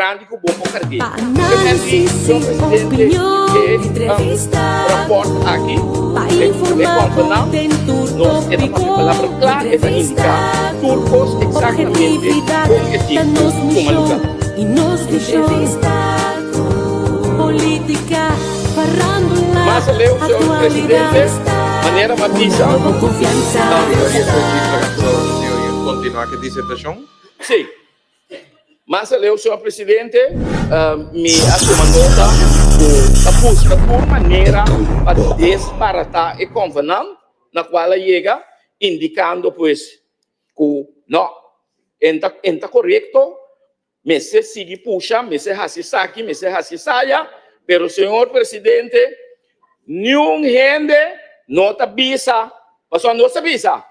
grandi ku bo por karg'é. Pa Ke men di, análisis señor i presidente, opinion, e entrevista rapòrt aki, Pa e informá bo konvenant, den tur nos e ta papia tópiko, palabra kla, e ta indiká entrevista tur kos eksaktamente Objetividad kon e ta tin ku nos tuma mishon lugá. i nos vishon. Entrevista Polítika, farándula, Mas aleu, señor aktualidad. presidente, manera mi a bisa, Bo konfiansa. Continua cu e disertacion. Sí. Mas aleu, señor presidente, mi a tuma nota cu ta busca tur manera pa desbaratá e convenant na cual a yega, indicando pues cu no, en ta, en ta corecto, mester sigui pusha, mester haci esaki, mester haci esaya, pero señor presidente, niun hende no ta bisa, pasobra nos ta bisa,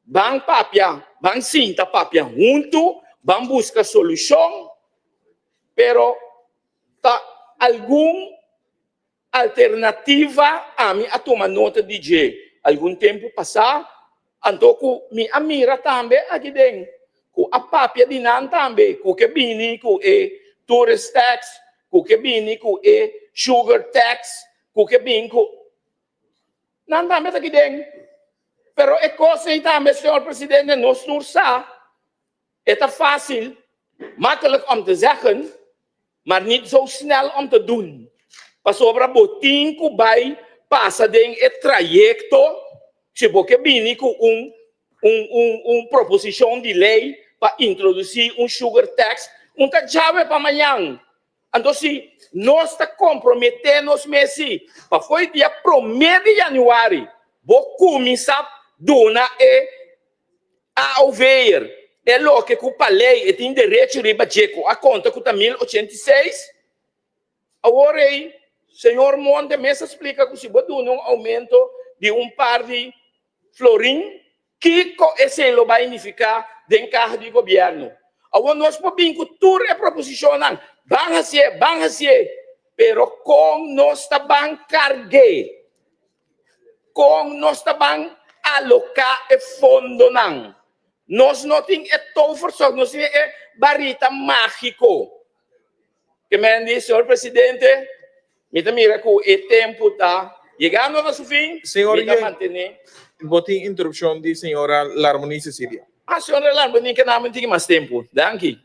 Ban papia, ban sinta papia huntu, ban buska solushon, pero ta algun alternativa ami a tuma nota di dje algun tempu pasá, anto ku mi a mira tambe aki den ku a papia di nan tambe ku ke bini ku e tourist tax, ku ke bini ku e sugar tax, ku ke bin ku. Nan tambe ta kiden. Pero e kos ei tambe, señor presidente, nos tur sa, e ta fácil, makkelijk om te zeggen, maar niet zo snel om te doen. Pasobra bo tin ku bai pasa den e trayekto si bo ke bini ku un un un un proposishon di lei pa introdusí un sugar tax, un ta djawe pa mañan. Anto si nos ta komprometé nos mes si pa fo'i dia promé di yanüari bo kuminsá duna e AOV'er e loke ku pa lei e tin derecho riba dje ku a konta ku ta 1086. Awor ei señor Monte mes a splika ku si bo duna un oumento di un par di florin, Kiko esei lo bai nifiká den kaha di gobièrnu? Awor nos por bin ku tur e proposishonnan, ban hasié, ban hasié, pero kon nos ta ban karg'é? Kon nos ta ban aloká e fondonan? Nos no tin e toverstok, nos tin e barita mágiko. Ke men di, Señor Presidente, mi ta mira ku e tempu ta yegando na su fin, Señor mi ta Yen, mantené. bo tin interupshon di señora Larmonie Cecilia. Ah, señora Larmonie, ke nan mi tin mas tempu. Danki.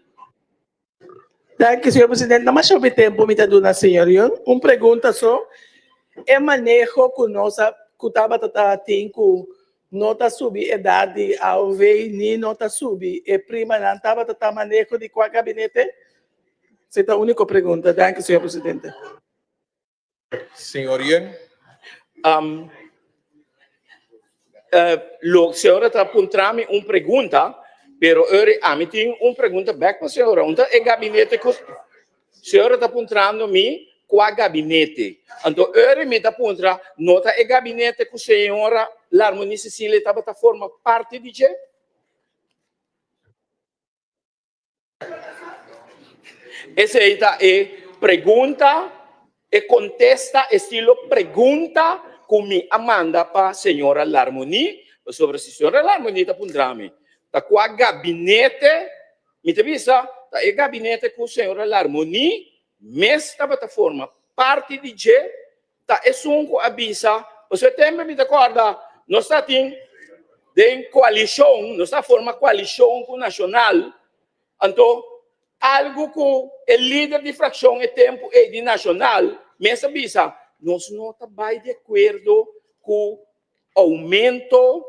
Danki, señor Presidente. No masha hopi tempu mi ta duna señor Yen. Un pregunta so. E maneho ku nos a, ku tabata ta tin ku no ta subi edat di AOV ni no ta subi e primanan tabata ta maneho di kua gabinete? Esei ta úniko pregunta. Danki, señor presidente. Señor Yen. Lo señora ta puntra mi un pregunta, pero ori ami tin un pregunta bek pa señora. Un ta e gabinete ku señora ta puntrando mi kua gabinete. Anto ori mi ta puntra, no ta e gabinete ku señora Larmonie Cecilia tabata forma parti di dje? Esei ta e pregunta, e kontesta estilo pregunta ku mi a manda pa señora Larmonie, pasobra si señora Larmonie ta puntra mi ta kua gabinete, mi ta bisa ta e gabinete ku señora Larmonie mes tabata forma parti di dje, ta esun ku a bisa, pasobra e tempu mi ta kòrda nos ta tin den koalishon, nos ta forma koalishon ku Nashonal, anto algu ku e lider di frakshon e tempu ei di Nashonal mes a bisa, nos no ta bai di akuerdo ku oumento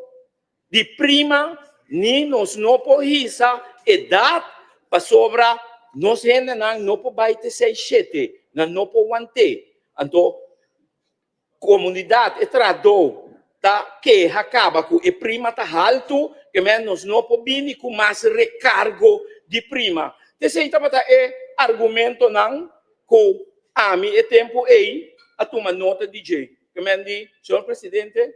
di prima ni nos no por hisa edat pasobra nos hendenan no por bai te seis shete, nan no por want'é. Anto komunidat, e trahadó ta keha kaba ku e prima ta haltu, ke men nos no por bini ku mas rekargo di prima. T'esei tabata e argumentonan ku ami e tempu ei a tuma nota di dje. Ke men di, Señor Presidente,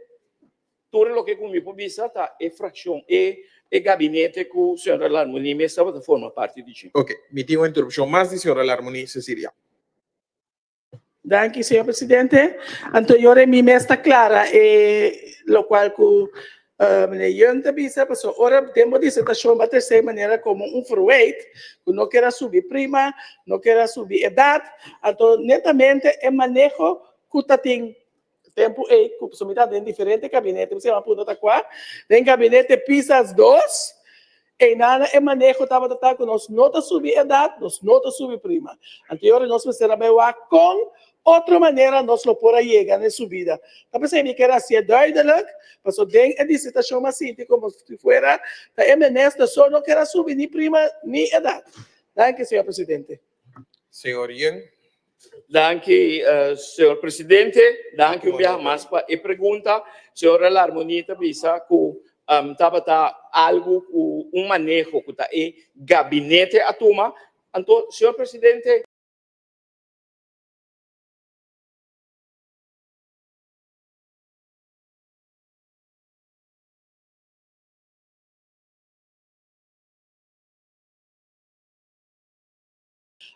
Tur loke ku mi por bisa ta e frakshon, e e gabinete ku señora Larmonie mes tabata forma parti di dje. Ok, mi tin un interupshon mas di señora Larmonie Cecilia. Danki, señor presidente. Anto yora mi mes ta klara e lokual ku. Meneer Young ta bisa pasobra ora den bo disertashon bo a trese manera komo un verwijt ku no ker a subi prima, no ker a subi edat, anto netamente e maneho ku ta tin tempu ei ku pasobra mi ta den diferente kabinete, mi siña punta ta kua, den kabinete Pisas dos Einan e maneho tabata ta ku nos no ta subi edat, nos no ta subi prima. Anto e ora nos mester a bai wak kon otro manera nos lo por a yega na e subida. Ta p'esei mi kier hasié duidelik, paso den e disertashon mi a sinti komo si fuera ta e minister so no kier a subi ni prima ni edat. Danki, señor presidente. Señor Yen. Danki, señor presidente. Danki un biaha mas pa e pregunta. Señora Larmonie ta bisa ku tabata algu ku un maneho ku ta e gabinete a tuma. Anto, señor presidente.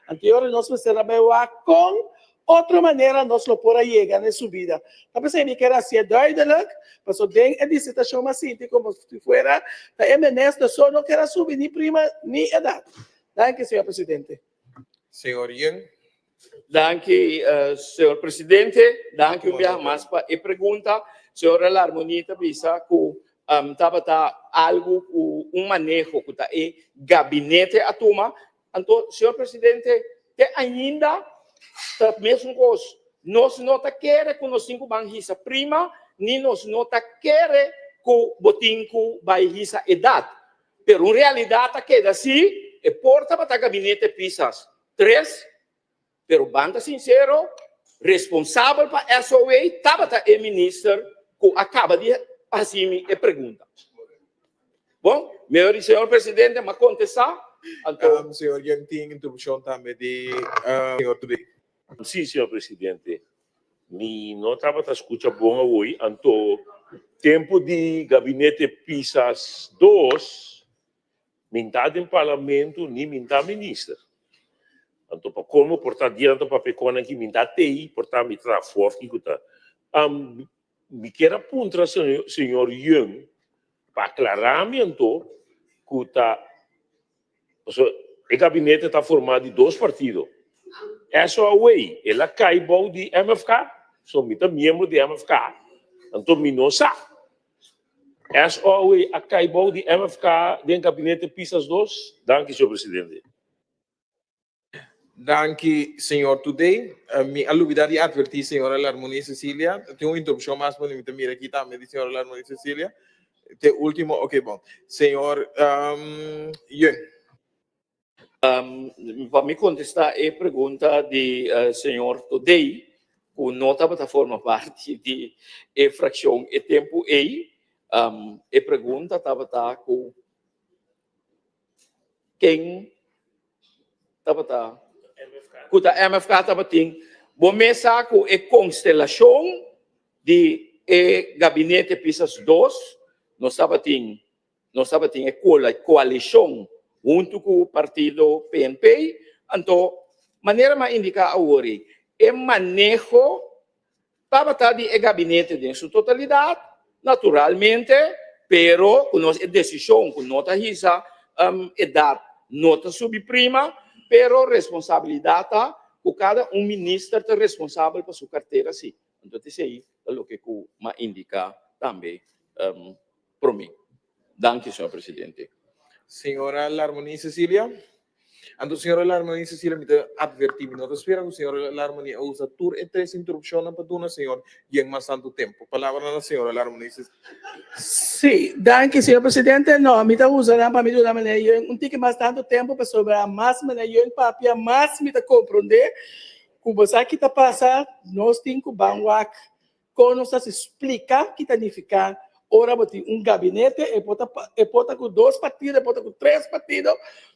Anto ora nos mester a bai wak kon otro manera nos lo por a yega na e subida. Ta p'esei mi kier hasié duidelik, pasobra den e disertashon mi a sinti komo si fuera ta e minister so no kier a subi ni prima ni edat. Danki, señor presidente. Señor Yen. Danki, señor presidente. Danki un biaha mas pa e pregunta. Señora Larmonie ta bisa ku tabata algu ku un maneho ku ta e gabinete a tuma. Anto, señor presidente, te ainda ta mesun kos. Nos no ta kere ku nos tin ku ban hisa prima, ni nos no ta kere ku bo tin ku bai hisa edat. Pero un realidat ta keda si, e por tabata gabinete Pisas tres, pero ban ta sinsero, responsabel pa SOA tabata e minister ku a kaba di hasi mi e pregunta. Bon, meor di señor presidente m'a kontestá, anto. Señor Young tin interupshon tambe di señor Today. Sí, señor presidente. Mi no tabata skucha bon awoi, anto tempu di gabinete Pisas dos, Mi n'ta den parlamento ni mi n'ta minister. Anto pa colmo por ta dia nan ta papia con aki mi n'ta tei por ta mi tra fof kico ta. Mi kier a puntra señor Young pa aclara mi anto cu ta pasobra e gabinete ta forma di dos partido. SOAW el a cay bou di MFK so mi ta miembro di MFK anto mi no sa. SOAW a kai bou di MFK den gabinete Pisas dos? Danki, señor presidente. Danki, señor Today. Mi a lubida di adverti señora Larmonie Cecilia. Tin un interrupcion mas pone mi ta mira aki tambe di señora Larmonie Cecilia. Te ultimo, ok bon. Señor Yeung. Pa mi kontestá e pregunta di señor Todey, ku no tabata forma parti di e frakshon e tempu ei, e pregunta tabata ku ken tabata ku ta MFK tabatin. Bo mes sa ku e konstelashon di e gabinete Pisas dos, nos tabatin Nos tabatin e koalishon huntu ku partido PNP, anto manera mi a indiká awor ei, e maneho tabata di e gabinete den su totalidat, naturalmente, pero ku nos e desishon ku no ta hisa edat no ta subi prima, pero responsabilidat ta ku kada un minister ta responsabel pa su kartera si. Anto esei ta loke ku mi a indiká tambe Prome. Danki, señor presidente. Señora Larmonie Cecilia. Anto señora Larmonie Cecilia mi ta adverti, mi no ta spera ku señora Larmonie a usa tur e tres interupshonnan pa duna señor Yen mas tantu tempu. Palabra na señora Larmonie Cecilia. Sí, danki señor presidente. No, mi ta usa nan pa mi duna meneer Yen un tiki mas tantu tempu pasobra mas meneer Yen papia mas mi ta komprondé ku bo sa ki ta pasa, nos tin ku ban wak Kon nos ta hasi splika ki ta nifiká ora bo tin un gabinete, e por ta e por ta ku dos partido, e por ta ku tres partido,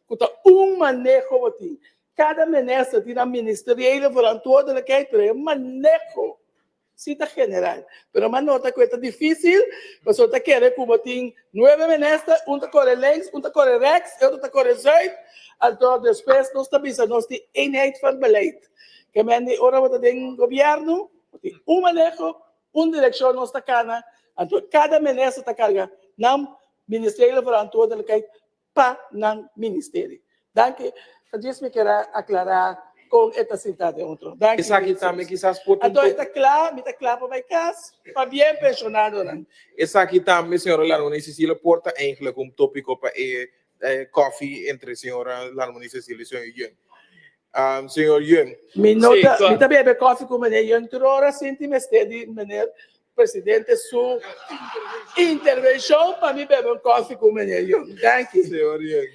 ku ta un maneho bo tin. Kada minister tin nan ministeriële verantwoordelijkheid, pero e maneho si ta general. Pero mi a nota ku e ta difísil, pasobra ta kere ku bo tin nuebe minister, un ta kore links, un ta kore rechts, e otro ta kore zuid, anto despues nos ta bisa nos tin eenheid van beleid. Ke mende ora bo ta den gobièrnu, Bo tin un maneho, un direkshon nos ta kana. Anto kada minister ta karga nan ministerio verantwoordelijkheid pa nan ministerio. Danki. Ta djis mi kier a aklará kon e ta sintá den otro. Danki. Esaki tambe kisas por ta un Anto e ta kla, mi ta kla pa bai kas pa bien penshonadonan. Esaki tambe, señora Larmonie Cecilia, por ta eigenlijk un tópiko pa e koffie entre señora Larmonie Cecilia y señor Yeung. Señor Yeung. Mi no ta, mi ta bebe koffie ku meneer Yeung tur ora sinti mester di meneer presidente su intervenshon pa mi bebe un koffie ku meneer Yeung. Danki. Señor Yeung.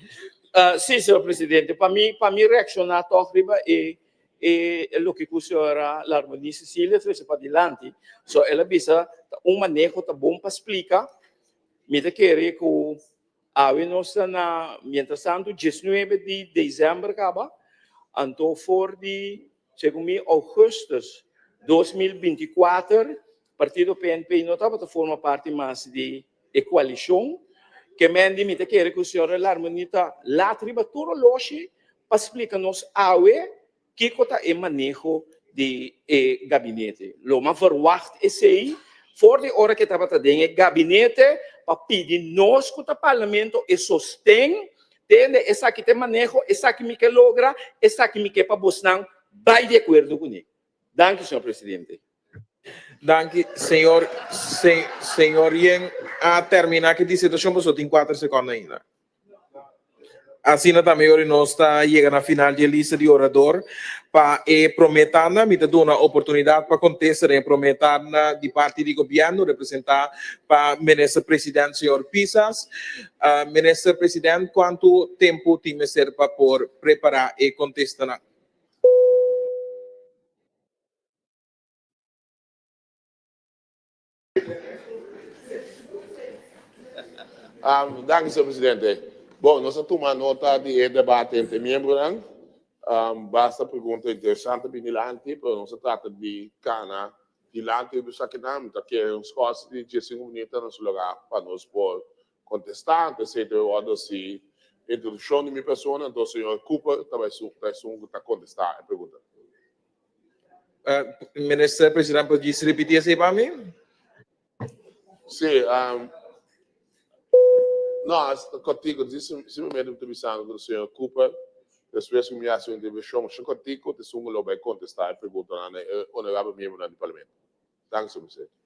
Sí, señor presidente, pa mi, pa mi reakshoná tòg riba e e loke ku señora Larmonie Cecilia trese padilanti. So el a bisa ta un maneho ta bon pa splika. Mi ta kere ku Awe nos ta na, mientras tanto, diesnuebe di december caba, anto for di, segun mi, augustus 2024, partido PNP no tabata forma parti mas di e coalicion. Ke men di mi ta kere cu señor Larmonie ta laat riba tur oloshi pa splica nos awe Kiko ta e maneho di e gabinete? Lo ma verwacht esei for di ora ke tabata den e gabinete pa pidi nos ku ta parlamento e sosten, tende esaki ta e maneho, esaki mi ke logra, esaki mi ke pa bosnan bai di akuerdo kuné. Danki, señor presidente. Danki, señor, señor Yen a termina ki disertacion pasobra tin cuater secondo ainda. Asina tambe ora nos ta yega na final di e lista di orador pa e prome tanda. Mi ta duna oportunidad pa contesta den e prome tanda di parti di gobierno representa pa Minister President señor Pisas. Minister President, cuanto tempo tin mester pa por prepara e contestanan? Danki, señor presidente. Bon, nos a tuma nota di e debate entre miembronan. Basta pregunta interesante bini dilanti, pero nos a trata di cana dilanti riba esakinan. Mi ta kere un schors di diescinco minuut na su lugar pa nos por contesta. Anto esey ta e ordo si introduccion di mi persona, anto señor Cooper ta bay ta esun cu ta contesta e pregunta. Minister President por djis ripiti esei pa mi? Sí, no, kòrtiku, simplemente mi ta bisando ku señor Cooper, despues ku mi hasi un intervenshon masha kòrtiku, ta esun ku lo bai kontestá e preguntanan na e honorabel miembronan di parlamento. Danki, señor presidente.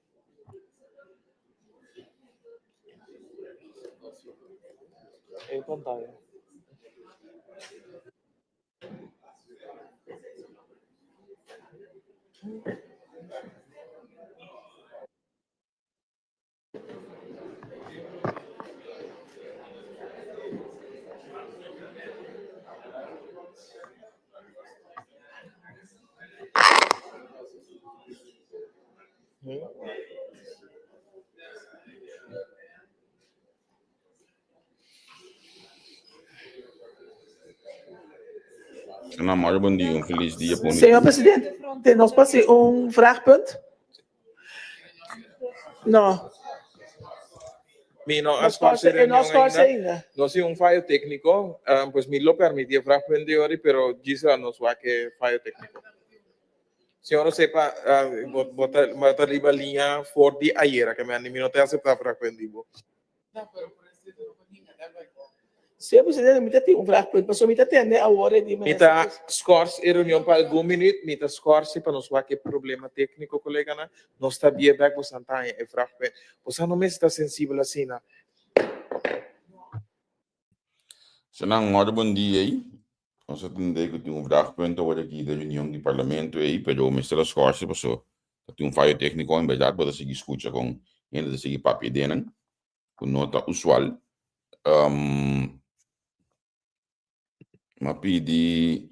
Na mari bon dia, un feliz dia poni. Señor presidente, te nos por haci un vraagpunt? No. Mi no a Nos scorse scorse, e no reunión scorse ainda. ainda. No si un fallo técnico, pues mi lo permití e vraagpunt de ori, pero djis nos wak e fallo técnico. Señor sepa, bo, bo ta, bo ta riba liña for di ayera, que mi no te acepta vraagpunt di bo. Señor presidente, mi ta tin un vraagpunt, pasobra mi ta tende awor e di Mi minister. ta schors e reunion pa algun minuut, mi ta schors pa nos wak e problema tecnico, coleganan. Nos ta bie bek, bosan ta haña e vraagpunt. Bosan no mester ta sensibel asina. Senan, mòrdu bon dia ei. Nos a tende ku tin un vraagpunt awor aki den reunion di parlamento ei, pero mester a schorse paso ta tin un fayo tecnico. En berdad bo ta sigui scucha con hende ta sigui papia den nan, cu no ta usual. M'a pidi,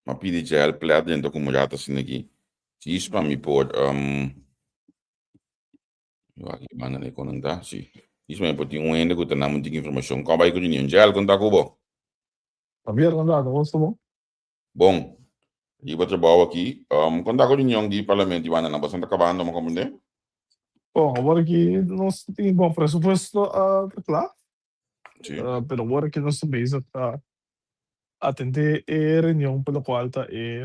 m'a pidi Jael Plet dentro cu un rato asina aki, djis pa mi por. Yo aki banda ne konan ta, si. Djis pa mi por tin un hende cu ta nan un tiki informacion. Con bai cu reunion? Jael, con ta cu bo? Javier, con ta? Con ta bon? Bon. Riba trabou aki. Con ta cu reunion di parlamento y banda nan? Boso ta cabando, mi comprende? Bon, awor aki nos tin bon presupuesto ta cla. Si. Pero awor aki nos ta bezig ta atende e reunion pa locual ta e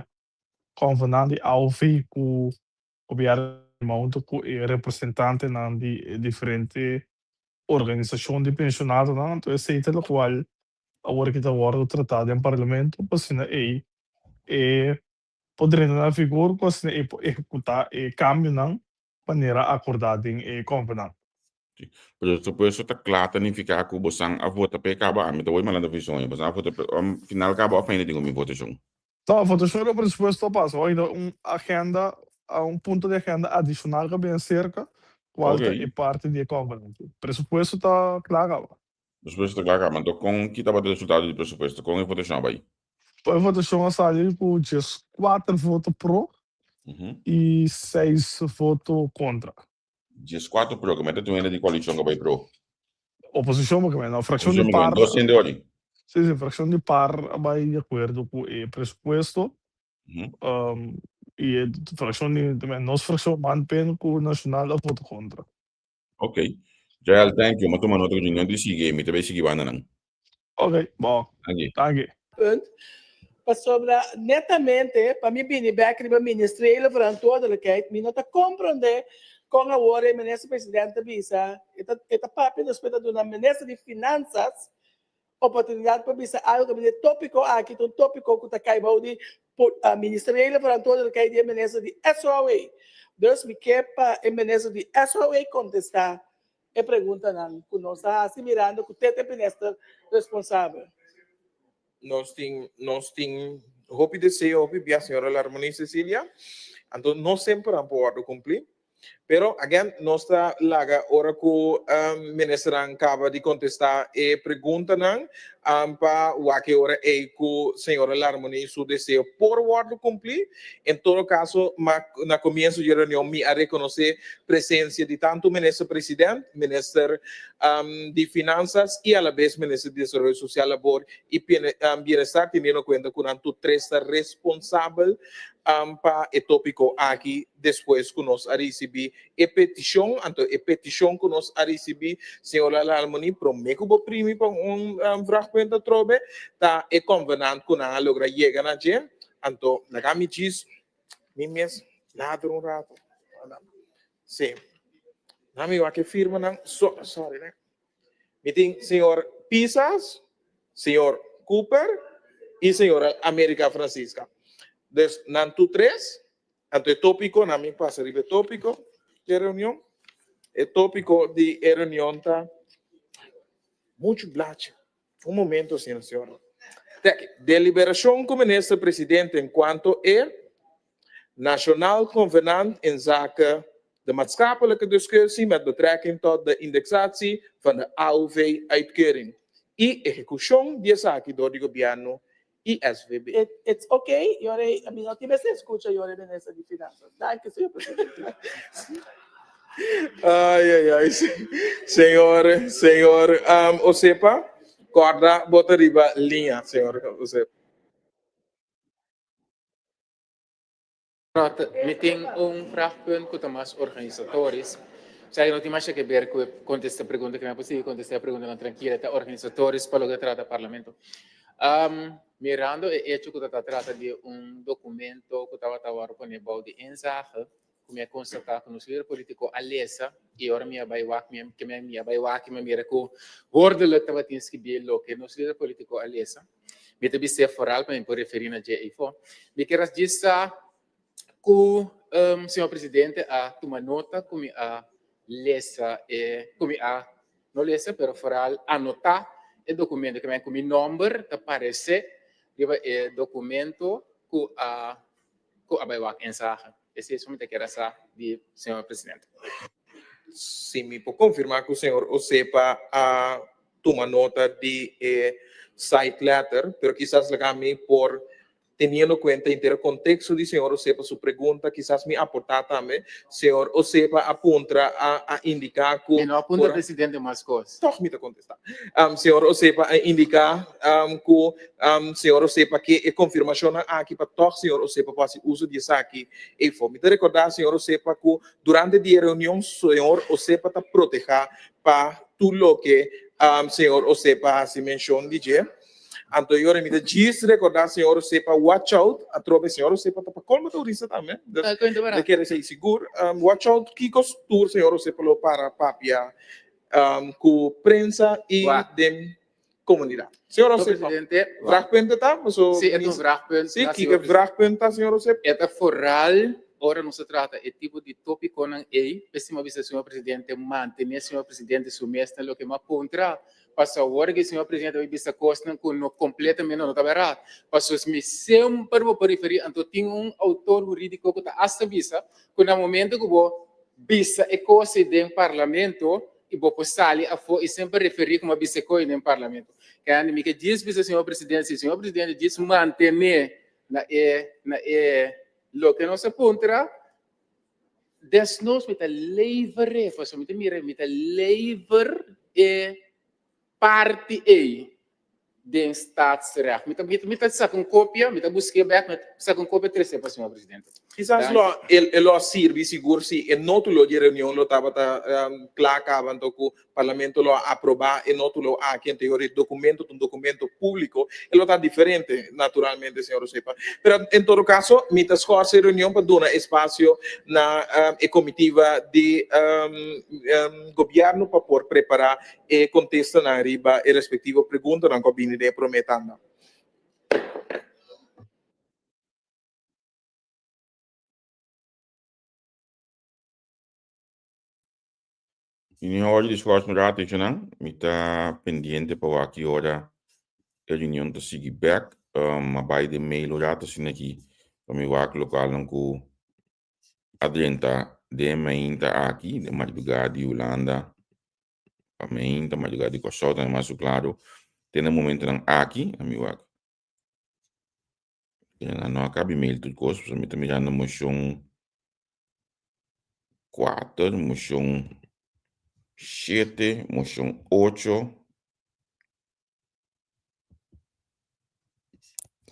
convenant di AOV cu gobierno. huntu ku e representantenan di e diferente organisashon di penshonadonan, anto esei ta lokual awor ki ta wòrdu tratá den parlamento pa asina ei e por drenta na vigor ku asina ei por ehekutá e kambionan manera akordá den e konvenant. Presupuesto ta kla ta nifiká ku bosan a vota p'e kaba? Ami ta woi malanta visoño. Bosan a vota p'e final kaba òf ainda tin ku mi votashon? No, votashon riba presupuesto a pasa. Ainda un agenda, un punto di agenda adishonal ku a bini serka, kual ta e parti di e konvenant. Presupuesto ta kla kaba. Presupuesto ta kla kaba. Anto kon ki tabata e resultado di presupuesto? Kon e votashon a bai? E votashon a sali ku 14 voto pro i seis voto kontra. 14 pro, ke meta tur hende di koalishon ku a bai pro? Oposishon bo ke meta, no, frakshon di Oposishon bo ke par. meta, dos hende ori. Si, si, frakshon di par a bai di akuerdo ku e presupuesto i e frakshon di, nos frakshon Manpen ku Nashonal a vota kontra. Ok. Jael, thank you. Mi a tuma nota ku dje. No di sigui, mi ta bai sigui bandanan. Ok, bo. Danki. Danki. Punt. Pasobra netamente pa mi bini bek riba ministeriële verantwoordelijkheid, mi no ta komprondé kon awor e minister president ta bisa, e ta e ta papia despues ta duna minister di finansas oportunidat pa bisa algo kaminda e topiko aki ta un topiko ku ta kai bou di ministeriële verantwoordelijkheid di e minister di SOAW. Dus mi ke pa e minister di SOAW kontestá e preguntanan ku nos a hasi mirando ku te ta e minister responsabel. Nos tin nos tin hopi deseo, hopi bia, señora Larmonie Cecilia, anto no semper nan por wòrdu kumplí. Pero again, nos ta laga ora ku ministernan kaba di kontestá e preguntanan pa wak e ora ei ku señora Larmonie su deseo por wòrdu kumplí. En todo kaso, ma na komienso di e reunion mi a rekonosé presensia di tantu minister president, minister di Finansas i alabes minister di Desaroyo Sosial, Labor i Bienestar, teniendo kuenta ku nan tur tres ta responsabel pa e tópiko aki. Despues ku nos a risibí e petishon, anto e petishon ku nos a risibí, señor Larmony, promé ku bo primi pa un vragpunt atrobe, ta e konvenant ku nan a logra yega na dje. Anto, laga mi djis mi mes later un rato. Sí. Nan mi wak e firmanan. So, sorry, ne. Mi tin señor Pisas, señor Cooper i señora America Francisca. Dus nan tur tres. Anto e tópiko, nan mi pasa riba e tópiko di e reunion. E tópiko di e reunion ta muchu blachi. Un momento, señor, señora. Te aki, deliberashon ku minister presidente en kuanto e Nationaal Convenant inzake de maatschappelijke discussie met betrekking tot de indexatie van de AOV-uitkering i ehekushon di esaki dor di gobièrnu i SVB. It, it's ok, yore, mi no tin mester escucha yore minister di finanzas. Danki, señor presidente. Ay, ay, ay. Señor, señor um, Osepa, corda bota riba liña, señor Osepa. Mi tin un vraagpunt ku ta mas organisatorisch. Osea no tin masha ke ber ku e kontesta pregunta ke mi a por sigui kontesta e preguntanan trankila. Ta organisatorisch pa loke ta trata parlamento. Mirando e echo ku ta ta trata di un dokumento ku tabata wòrdu pone bou di inzage, ku mi a konstatá ku nos lider polítiko a lesa i ora mi a bai wak mi ke mi a bai wak i mi a mira ku woordelijk tabatin skibí loke nos lider polítiko a lesa. Mi ta bis'é foral pa mi por referí na dje eifó. Mi kier a djis sa ku señor presidente a tuma nota ku mi a lesa e, ku mi a, no lesa, pero foral anotá e dokumento, ke men ku mi nòmber ta paresé riba e dokumento ku a ku a bai wak inzage. Esei es mi ta kier a sa di señor presidente. Si mi por konfirmá ku señor Osepa a tuma nota di e side letter, pero kisas laga mi por, teniendo cuenta henter e contexto di señor Osepa su pregunta, kisas mi aporta tambe. Señor Osepa a puntra, a a indica cu Mi no a puntra presidente mas cos. Toch mi ta contesta. Señor Osepa a indica cu señor Osepa ke e confirmacionnan aki pa toch señor Osepa por haci uso di esaki eyfo. Mi ta recorda señor Osepa cu durante di e reunion señor Osepa ta proteha pa tur loke señor Osepa a hasi menshon di dje. Anto e ora mi ta djis rekordá señor Osepa watch out, atrobe señor Osepa ta pa kolmo turista tambe, dus mi ta kere esei sigur. Watch out kiko tur señor Osepa lo para papia ku prensa i den komunidat. Señor Osepa, vraagpunt ta? Paso Sí, e ta un vraagpunt. Sí, kiko e vraagpunt ta señor Osepa? E ta foral ora nos ta trata e tipo di topikonan ei, p'esei mi a bisa señor presidente mantené señor presidente su mes na loke mi a puntra. Paso awor ki señor presidente a bisa cosnan cu no completamente no ta verdad. Paso mi semper bo por referi anto tin un autor huridico cu ta hasta bisa cu na momento cu bo bisa e cos ey den parlamento y bo por sali afo y semper referi como a bisa e cos ey den parlamento. Kende mi ke djis bisa señor presidente si señor presidente djis mantene na e na e loke nos a puntra Desnos mi ta lever e, pasobra mi ta mira mi ta lever e parti ei den staatsrecht. Mi ta mi ta saka un kopia, mi ta busk'é bèk, mi ta saka un kopia trese pa señor presidente. Kisas lo e lo a sirbi sigur si e nótulo di e reunion lo tabata kla kaba anto ku Parlamento lo a aprobá e nótulo aki anterior. E documento ta un documento público. E lo ta diferente, naturalmente, señor Osepa. Pero en todo caso, mi ta schorsa e reunion pa duna espacio na e comitiva di gobierno pa por prepara e contestanan riba e respectivo preguntanan cu a bini den e prome tanda. Mi no hora di schors un rato nan, mi ta pendiente pa wak ki ora e reunion ta sigui bek. Um, a bai den mail un rato asina aki pa mi wak lokalnan ku a drenta den mainta aki, den madrugá di Hulanda pa mainta, madrugá di Kòrsou tambe mas klaro. Te na momentonan aki, a mi wak. Nan no a kabi mail tur kos, pasobra mi ta mirando moshon kuater, moshon shete, moshon ocho.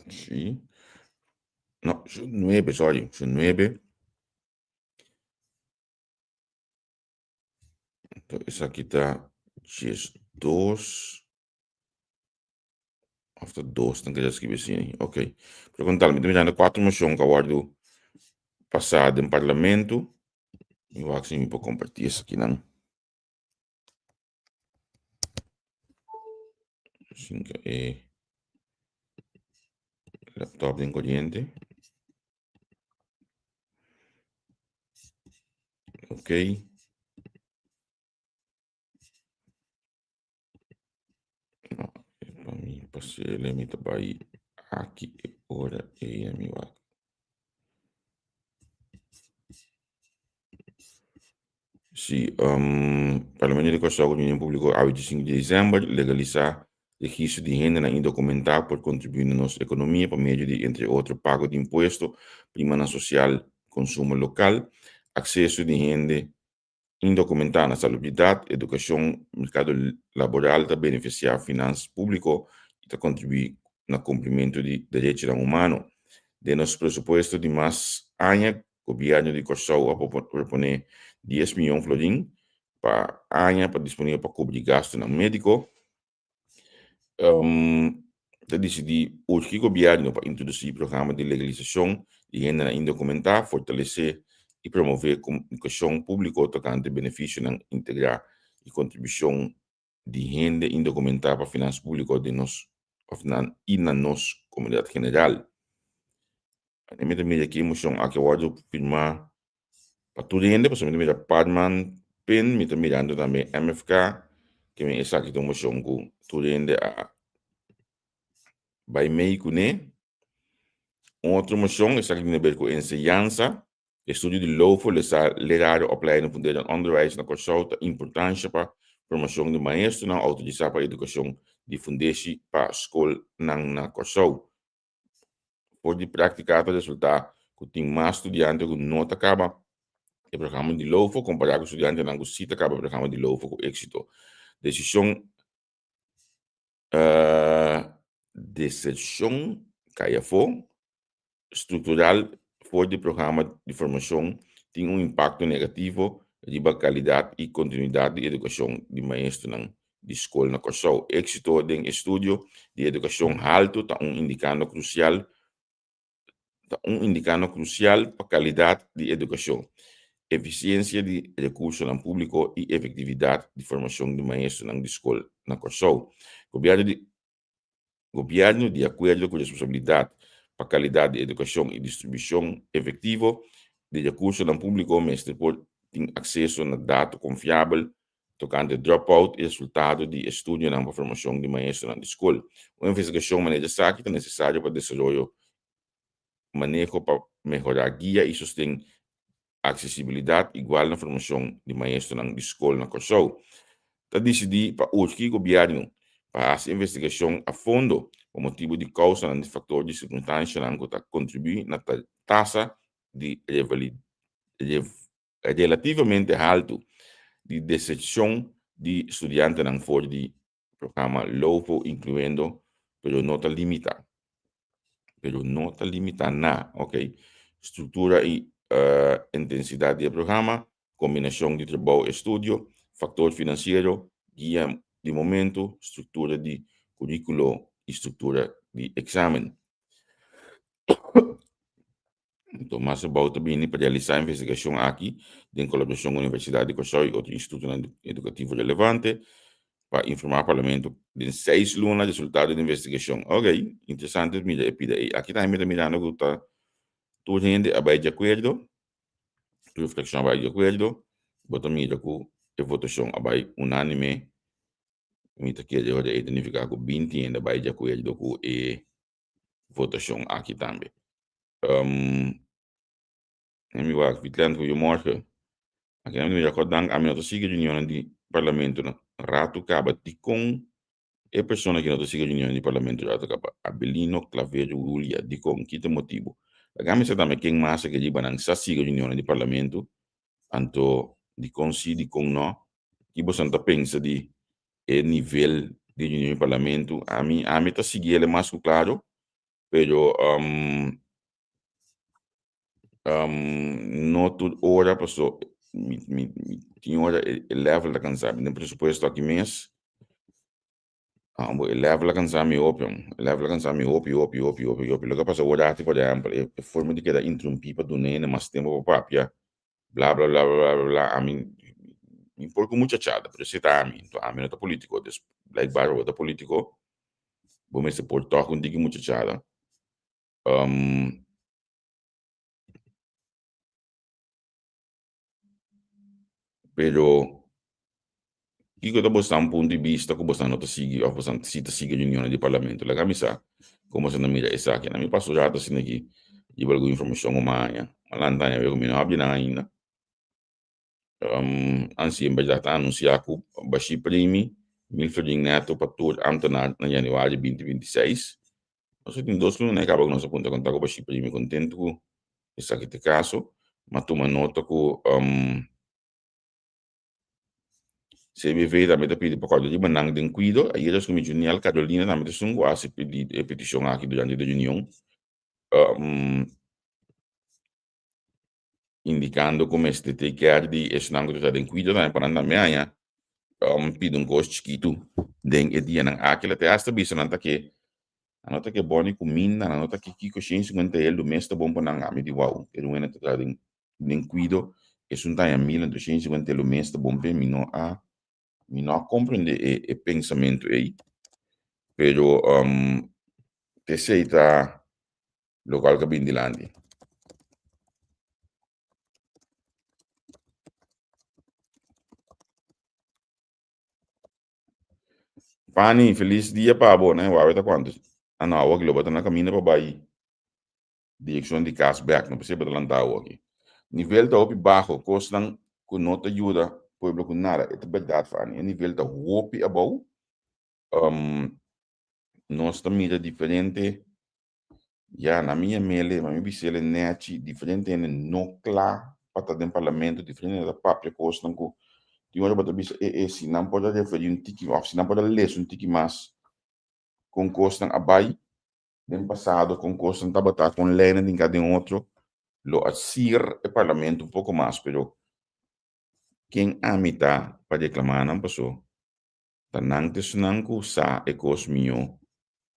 Si. No, moshon nuebe, sorry, moshon nuebe. Esaki ta 12. Of ta dos nan keda skibi asina. Ok. Pero con tal, mi ta mirando cuatro mocion ku a wordu pasá den parlamento. Mi wak si mi por compartí esakinan. Sinka e laptop den coriente. Ok. No, pa mi pasele mi ta bai aki e ora ei a mi wak. Si, um, Parlamento di Kòrsou ku Union Públiko awe 25 di desèmber legalisá registro di hendenan indokumentá por kontribuí na nos ekonomia pa medio di entre otro pago di impuesto, primanan sosial, konsumo lokal, akseso di hende Indokumentá na salubridat, edukashon, merkado laboral ta benefisiá finans públiko i ta kontribuí na kumplimentu di derechinan humano. Den nos presupuesto di mas aña, Gobièrnu di Kòrsou a proponé dies mion florin pa aña pa disponibel pa kubri gastunan médiko. Ta disidí urgi gobièrnu pa introdusí programa di legalisashon di hendenan indokumentá, fortalesé i promové komunikashon públiko tokante benefisionan integrá i kontribushon di hende indokumentá pa finansa públiko den nos òf nan i na nos komunidat general. Mi ta mira ki e moshon aki a wòrdu firmá pa tur hende, pasobra mi ta mira Parman Pin, mi ta mirando tambe MFK, ke men esaki ta un moshon ku tur hende a bai mei kuné. Un otro moshon, esaki tin aber ku enseñansa, estudio di LOFO, lesa Leraren Opleiding Funderend Onderwijs na Kòrsou ta importansha pa formashon di maestronan outorisá pa edukashon di fundeshi pa skolnan na Kòrsou. For di práktika ta resultá ku tin mas studiante ku no ta kaba e programa di LOFO kompará ku studiantenan ku sí ta kaba e programa di LOFO ku éksito. Desishon Desershon kai afó struktural for di programa di formashon tin un impakto negativo riba kalidat i kontinuidat di edukashon di maestronan. di skol na Kòrsou. Éksito den estudio di edukashon haltu ta un indikando krusial ta un indikando krusial pa kalidat di edukashon, efisiensia di rekursonan públiko i efektividat di formashon di maestronan di skol na Kòrsou. Gobièrnu di Gobièrnu, di akuerdo ku responsabilidat pa kalidat di edukashon i distribushon efektivo di rekursonan públiko, mester por tin akseso na dato konfiabel tokante dropout i resultado di estudionan pa formashon di maestronan di skol. Un investigashon manera esaki ta nesesario pa desaroyo maneho pa mehorá guia i sosten aksesibilidat igual na formashon di maestronan di skol na Kòrsou. Ta disidí pa urgi gobièrnu pa hasi investigashon a fondo pa motibu di kousanan di faktor di sirkunstanshanan ku ta kontribuí na tasa di relativamente haltu di desershon di studiantenan for di programa LOVO inkluyendo pero no ta limita pero no ta limita na ok struktura i intensidat di e programa, kombinashon di trabou estudio, faktor finansiero, guia di momentu, struktura di kurikulo i struktura di eksamen. Tomas Abou ta bini pa realisá investigashon aki den kolaborashon ku Universidat di Kòrsou i otro institutonan edukativo relevante pa informá Parlamento den seis luna resultado di investigashon. Ok, interesante mira e pida ei. Aki tambe mi ta mirando ku ta tur hende a bai di akuerdo, tur frakshon a bai di akuerdo, bo ta mira ku e votashon a bai unánime. Mi ta kere ora ei ta nifiká ku 20 hende a bai di akuerdo ku e votashon aki tambe. Um, mi wak, Vitland, goedemorgen. Aki na mi recordan, ami no ta sigui reunionnan di parlamento na ratu kaba. Dikon e persona ki no ta sigui reunionnan di parlamento ratu kaba? Abelino Claverio Julia, dikon? Ki ta motibu? Laga mi sa tambe ken mas a ke riba nan sa sigui reunionnan di parlamento, anto dikon si, dikon no? Ki boso ta pensa di e nivel di reunion di parlamento? Ami, ami ta sigui el mas ku klaro. Pero um, um, no tur ora paso mi, mi, mi tin ora e, e level ta cansa mi. Den presupuesto aki mes, ah, bo, e level a cansa mi hopi, hom. E level a cansa mi hopi, hopi, hopi, hopi, hopi. Loke a pasa ora aki, por ehempel, e, e forma di keda interrumpí pa duna hende mas tempo pa papia, bla, bla, bla, bla, bla, bla, bla. Ami, mi por ku muchachada, pero esei ta ami. Enton ami no ta politico, dus blijkbaar bo ta politico. Bo mester por tòg un tiki muchachada. Um, pero kiko ta bosnan punto di bista ku bosnan no ta sigui òf bosnan si ta sigui reunionnan di parlamento? Laga mi sa kon bosnan ta mira esaki. Na mi paso rato asina aki riba algun informashon ku mi a haña. Mi a lanta haña wea ku mi no a habia nan ainda. Um, ansi en berdad ta anuncia cu Bashir Primi 1000 florin neto pa tur ambtenaar na januari 2026. Nos tin dos luna caba cu nos a puntra conta cu Bashir Primi contento cu esaki ta e caso, ma tuma nota cu um, CBV tambe ta pidi pa corda riba nan den cuido. Ayer escu mi Juniel Carolina tambe ta esun cu a haci pedi e peticion aki durante de reunion. Um, indicando cu mester take care di esnan cu ta den cuido tambe pa nan tambe haña um, pidi un cos chikitu den e dianan aki. La te hasta bisa nan ta ke nan no ta ke bon ni cuminda, nan no ta ke kiko 150 el mes ta bon pa nan. Ami di wow, e ruena ta traha den den cuido, esun ta haña mil anto 150 el mes ta bon p'e. Mi no a mi no a comprende e e pensamento ei, pero um, esei ta Lokual ka bin dilanti. Fanny, feliz dia pa bo, né? Wawe ta kuantu? Ah no, awo aki lo bo ta na kaminda pa bai direkshon di kas bèk, no p'esei bo ta lanta awo aki. Nivel ta hopi baho, kosnan ku no ta yuda pueblo ku nada. E ta bèrdat, Fanny, e nivel ta hopi abou. Um, nos ta mira diferente Ya, na mi yam'ele, ma mi bis'ele nèchi, diferente hende no kla pa ta den parlamento, diferente hende ta papia kosnan ku tin ora bo ta bisa, e e, si nan por a referí un tiki òf si nan por a lesa un tiki mas kon kosnan a bai den pasado, kon kosnan tabata, kon leinan tin ka den otro, lo a sir e parlamento un poko mas, pero ken ami ta pa reklamá nan? Paso. Ta nan ta esnan ku sa e kos mihó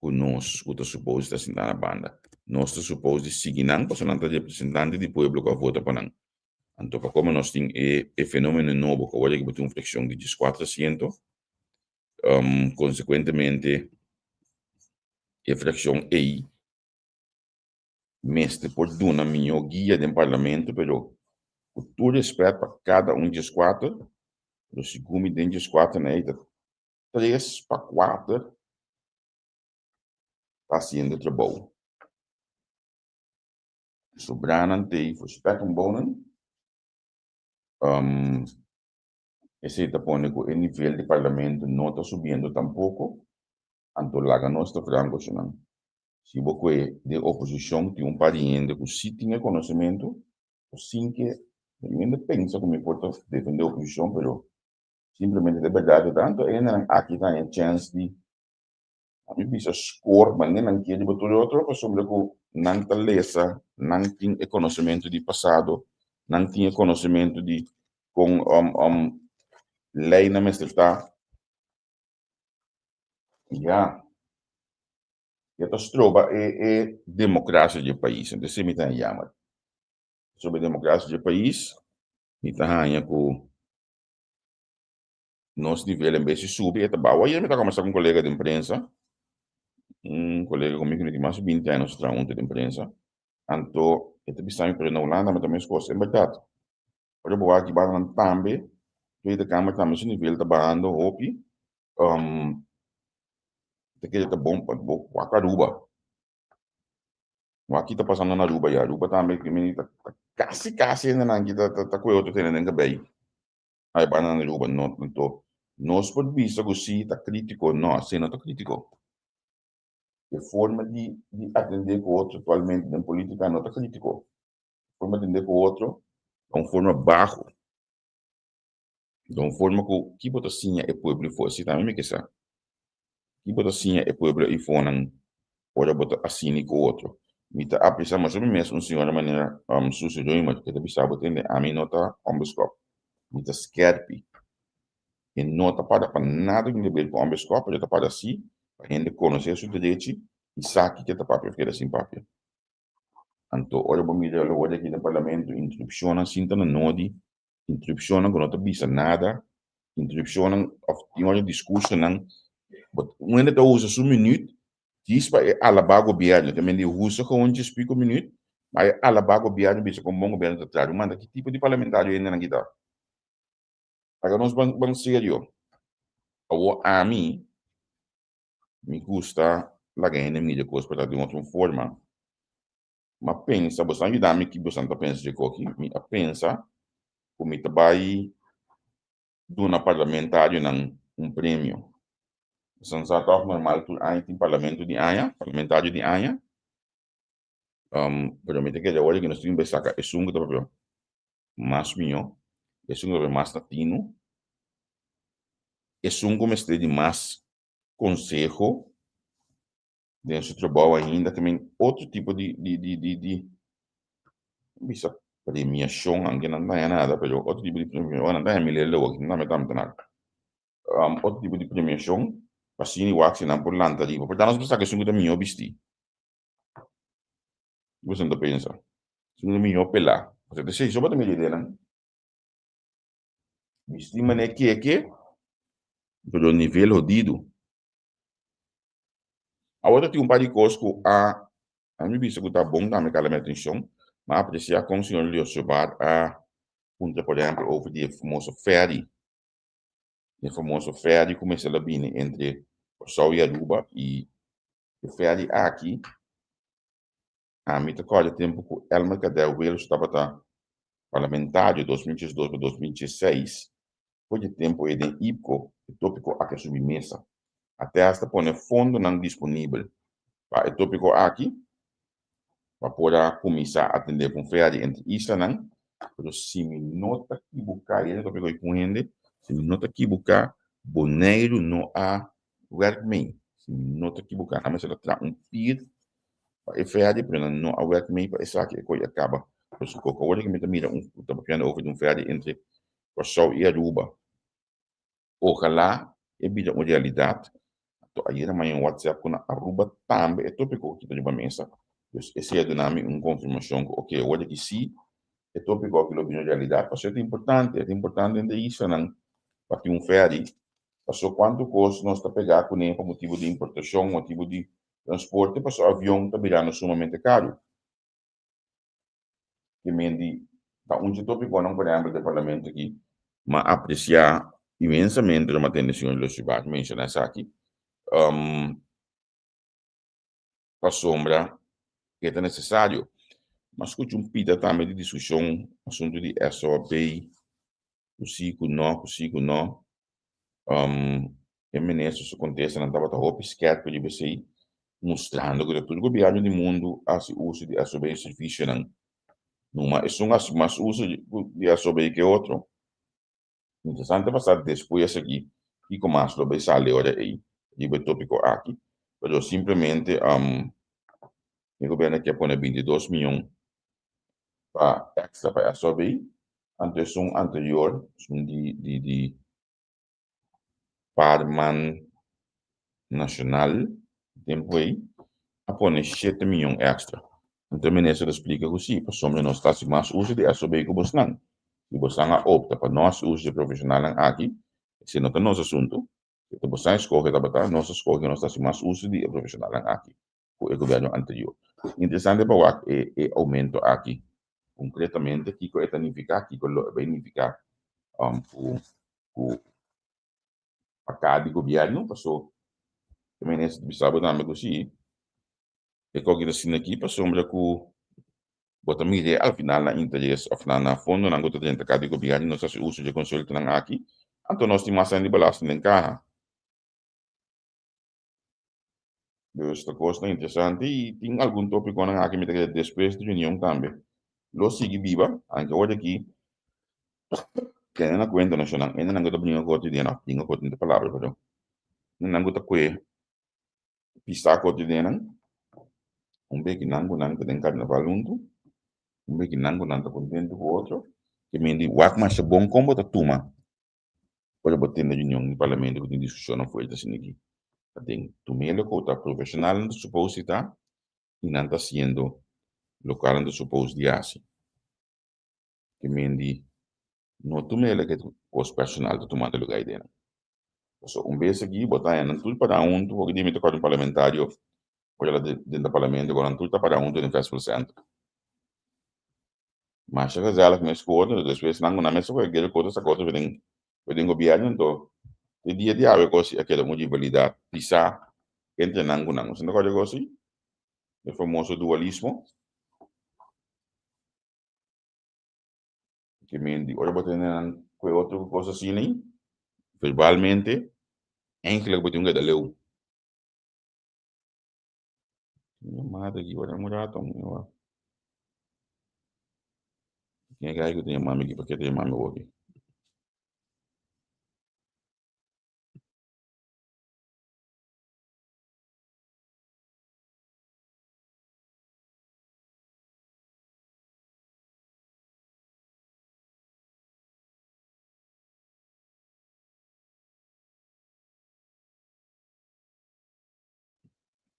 ku nos ku ta supos di ta sintá na banda. Nos ta supos di sigui nan pasobra nan ta representante di pueblo ku a vota pa nan. Anto pa komo nos tin e e fenomeno nobo ku awor bo tin un frakshon di dieskuater asiento, konsekuentemente e frakshon ei mester por duna mihó guia den parlamento pero ku tur respèt pa kada un dieskuater, pero segun mi den dieskuater nan ei ta tres pa kuater ta hasiendo trabou. Sobranan t'ei for spek en bonen. Esei ta pone ku e nivel di parlamento no ta subiendo tampoko. Anto laga nos ta franko esnan. Si bo kue den oposishon tin un par di hende ku si tin e konosementu, o sin ke mi hende pensa ku mi por ta defende oposishon pero simplemente ta e bèrdat e tantu e hendenan aki ta haña chèns di A mi bisa score manera nan kier riba tur e otro pasobra ku nan ta lesa, nan tin e konosementu di pasado, nan tin e konosementu di kon leinan mester ta. Ya, e ta stroba e e demokrasia di e pais, entonces esei mi ta yama. Stroba e demokrasia di e pais, mi ta haña ku nos nivel en bes di subi e ta baho. Ayer mi ta kombersa ku un kolega den prensa, un kolega ku mi ku tin mas di binti aña nos a traha huntu den prensa, anto e ta bisa mi pero na Hulanda mi ta mes kos. En bèrdat, ora bo wak aki banda nan tambe, Tweede Kamer tambe su nivel ta bahando hopi, ta kere ta bon pa bo wak Aruba. Wak ki ta pasando na Aruba ya, Aruba tambe ta kasi kasi hendenan aki ta kohe otro tene den kabei. Ay banda na Aruba no anto nos por bisa ku si ta kritiko no así no ta kritiko e forma di di atende ku otro aktualmente den politika no ta kritiko e forma di atende ku otro ta un forma baho ta un forma ku ki bo ta siña e pueblo i for si tambe mi ke sa ki bo ta siña e pueblo i fonan ora bo ta asini ku otro mi ta apresiá masha mi mes un señora manera Susie Römer e ta bisa bo tende ami no ta onbeskòp mi ta skèrpi e no ta para pa nada ku tin ku onbeskòp pero e ta para si pa hende konosé su derechi i sa kiko e ta papia òf keda sin papia anto ora bo mira lo wòrdu aki den parlamento interupshonnan sin ta na nodi Interupshonnan ku no ta bisa nada, interupshonnan òf tin ora diskursonan, bo un hende ta usa su minüt djis pa e alabá gobièrnu, ta mende usa gewoon djis piko minüt pa e alabá gobièrnu bisa kon bon gobièrnu ta traha. Manda ki tipo di parlamentario hendenan ki ta? Laga nos ban ban serio. Awor ami mi gusta laga hende mira kos pa ta den otro forma. Mi a pensa, boso a yuda mi ki boso ta pensa dje koki, mi a pensa ku mi ta bai duna parlamentarionan un premio. Boso sa tòg normal tur aña tin parlamento di aña, parlamentario di aña. Pero mi ta kere awor ku nos tin bai saka esun ku ta papia mas mihó, esun ku ta papia mas latino, esun ku mester di mas konseho. Den su trabou ainda ta men otro tipo di di di di di bisa premiashon aunke nan ta haña nada pero otro tipo di premiashon nan ta haña mil euro aki nan tambe ta nada otro tipo di premiashon pa asina wak si nan por lanta riba por ta nos por saka esun ku ta mihó bisti boso ta pensa esun ku ta mihó pelá pasobra ta esei so bo ta mira ideanan bisti manera keke pero nivel hodido. Awor ta tin un par di kos ku a a mi bisa ku ta bon tambe kala mi atenshon. Mi a apresiá kon señor Leo Sebaar a puntra por ehèmpel over di e famoso fèri, e famoso fèri ku mester a bini entre Kòrsou i Aruba i e fèri aki ami ta kòrda tempu ku Elmer Cadel Wales tabata parlamentario 2012 pa 2016, for di e tempu ei den IPCO e tópiko aki a subi mesa. A te hasta pone fondonan disponibel pa e tópiko aki pa por a kuminsá atendé ku un fèri entre islanan, pero si mi no ta kibuká, i e tópiko ei ku hende, si mi no ta kibuká Boneiru no a wèrk mee, si mi no ta kibuká nan mester a traha un pir pa e fèri pero nan no a wèrk mee pa esaki e koi a kaba. Pasobra ku awor mi ta mira un ta papiando over di un fèri entre Kòrsou i Aruba. Ojalá e bira un realidat. Anto ayera maña un WhatsApp ku na Aruba tambe e topiko aki ta riba mesa. Dus esei a duna mi un konfirmashon ku oke awor aki si e topiko aki lo bira un realidat. Pasobra e ta importante, e ta importante den e islanan pa tin un ferry. Pasobra kuantu kos nos ta pegá kuné pa motibu di importashon, motibu di transporte, pasobra avion ta birando sumamente karu. Ke men di ta un dje topikonan, por ehempel, den parlamento aki, m'a apresiá inmensamente lo m'a tende señor Lucibaard menshoná esaki, pasobra e ta nesesario. M'a skucha un pita tambe di diskushon asuntu di SOB, ku si ku no, ku si ku no. E minister su kontestanan tabata hopi skerp riba esei, mustrando ku ta tur gobièrnu di mundu a hasi uso di SOB i servisionan. Numa esun hasi mas uso di SOB ke otro. Interesante pa sa despues aki kiko mas lo bai sali ora ei riba e topiko aki, pero simplemente e gobièrnu aki a pone 22 mion pa extra pa SOB, anto esun anterior, esun di di di Parman Nacional tempu ei a pone shete mion extra. Anto e minister a splika ku si, pasobra nos ta hasi mas uso di SOB ku bosnan. Si bosnan a opta pa no hasi uso di e profeshonalnan aki, esei no ta nos asuntu. Si ta bosnan eskohe tabata, nos a skohe nos ta hasi mas uso di e profeshonalnan aki ku e gobièrnu anterior. Interesante pa wak e e oumento aki konkretamente kiko e ta nifiká, kiko lo e bai nifiká ku ku pa ka di gobièrnu, paso e minister ta bisa bo tambe ku si e koki ta asina aki pasobra ku bo ta mira al final nan interes òf nan nan fondonan ku ta drenta ka di gobièrnu nos ta hasi uso di e konsultanan aki, anto nos tin mas hende di belasting den kaha. Dus ta kosnan interesante i tin algun topikonan aki mi ta kere despues di reunion tambe lo sigui biba, anke ora aki tene na kuenta nashonal hendenan ku ta bringa ku otro idea, no bringa ku otro no ta palabra pero hendenan ku ta kue pisa ku otro ideanan un beki nan ku nan ta den karnaval huntu un beki nan ku nan ta kontentu ku otro ke mindi wak masha bon kon bo ta tuma. Ora bo tende reunion di parlamento ku tin diskushonnan fuerte asina aki, ta den tumelo ku ta profeshonalnan ta supos di ta i nan ta hasiendo lokual nan ta supos di hasi. Ke men di no tumelo ke kos personal ta tumando luga ei den. Pasobra un bes aki bo ta haña nan tur pará huntu, hopi di mi ta kòrda un parlamentario ora el a den ta parlamento ku nan tur ta pará huntu den Festival Center. Masha gezellig mes ku otro, despues nan ku nan mes a kohe guera ku otro saka otro den den gobierno anto te dia di awe kosi a keda un rivalidat pisá entre nan ku nan. Bo ta kòrda e kosi? E famoso dualismo. Ke men di ora bo tene nan ku e otro ku kos asina ei, verbalmente, eigenlijk bo tin un keda leu. Mi madre aquí, ora un rato, mi wa. Ken gai ku ta yama mi aquí? Pak'e ta yama mi awor aki?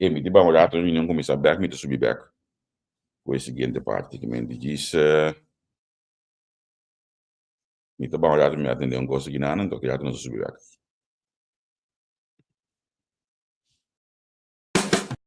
E mi tin ban un rato reunion kuminsá bèk mi ta subi bèk ku e siguiente parti ki mi djis mi ta ban un rato mi atendé un kos aki nan anto ki rato nos ta subi bèk.